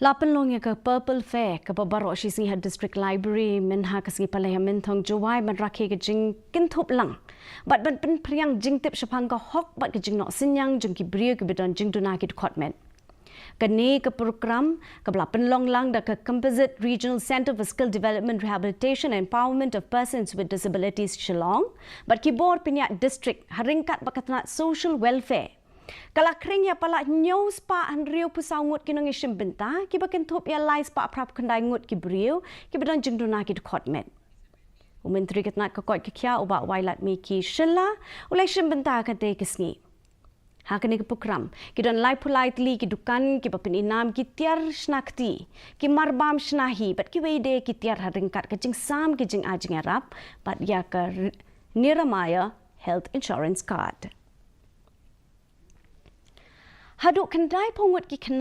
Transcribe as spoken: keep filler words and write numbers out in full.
La pynlong ïa ka Purple Fair kaba baroh shi sngi ha District Library mynha ka sngi Palei ha Mynthong Jowai ban rakhe ka jingkynthup lang bad ban pynphriang jingtip shaphang ka hok bad ka jingnoh synñiang jong ki briew kiba don jingduna ki dkhot met. Kane ka program kaba la pynlong lang da ka Composite Regional Centre for Skill Development, Rehabilitation and Empowerment of Persons with Disabilities, Shillong bad ki bor pynïaid district ha ryngkat bad ka tnat Social Welfare, ka la khring ïa palat hynñiew spah hynriewphew saw ngut ki nongïashim bynta kiba kynthup ïa lai spah phra phew khyndai ngut ki briew kiba don jingduna ki dkhot met. U Myntri ka tnat ka koit ka khiah, u Bah Wailadmiki Shylla, u la ïashim bynta ha katei ka sngi. Ha kane ka program ki don laiphew lai tylli ki dukan kiba pynïaid nam, ki tiar shna kti, ki marbam shna hi bad kiwei de ki tiar ha ryngkat ka jingsam ki jingai jingïarap bad ïa ka R-, Niramaya Health Insurance Card. Haduh khyndai phew ngut ki khynnah